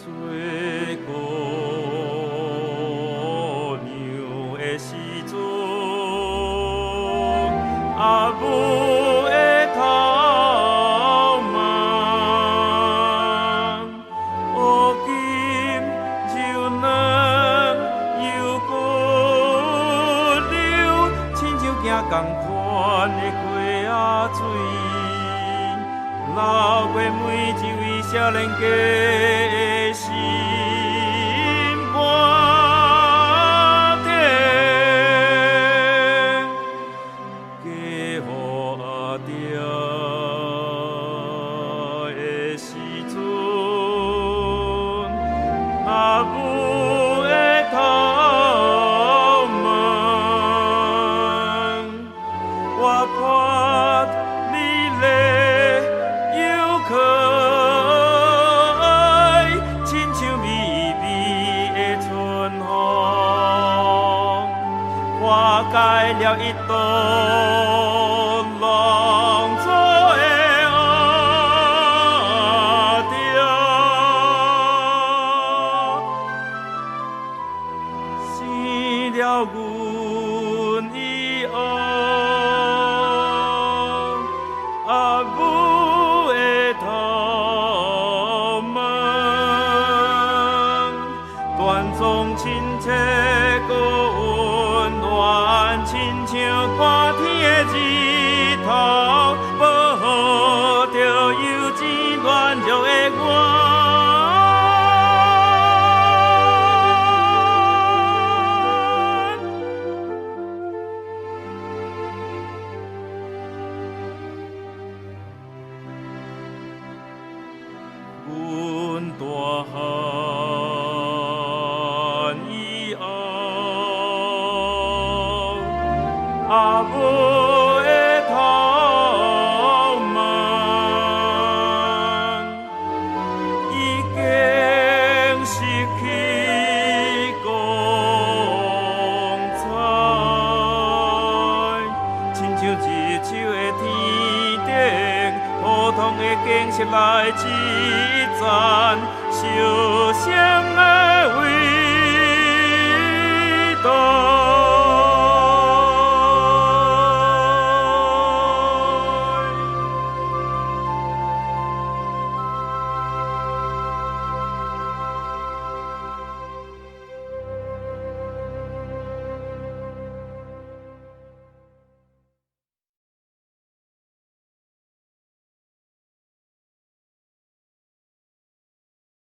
做姑娘的時陣，阿母的頭毛，烏金柔軟又骨溜，親像行仝款的溪仔水，流過每一位少年家的心肝頂。嫁予阿爹的時陣，阿母的頭毛，活潑美麗又可愛，親像微微的春風，化解了一道浪做的阿爹，生了阮以後，阿母的頭毛，端莊親切閣溫暖，親像寒天的日頭，保護著幼稚軟弱的我。阮大漢以後，阿母的頭毛已經失去光彩，親像日秋的天頂，普通的景色來一讚，受傷的味道。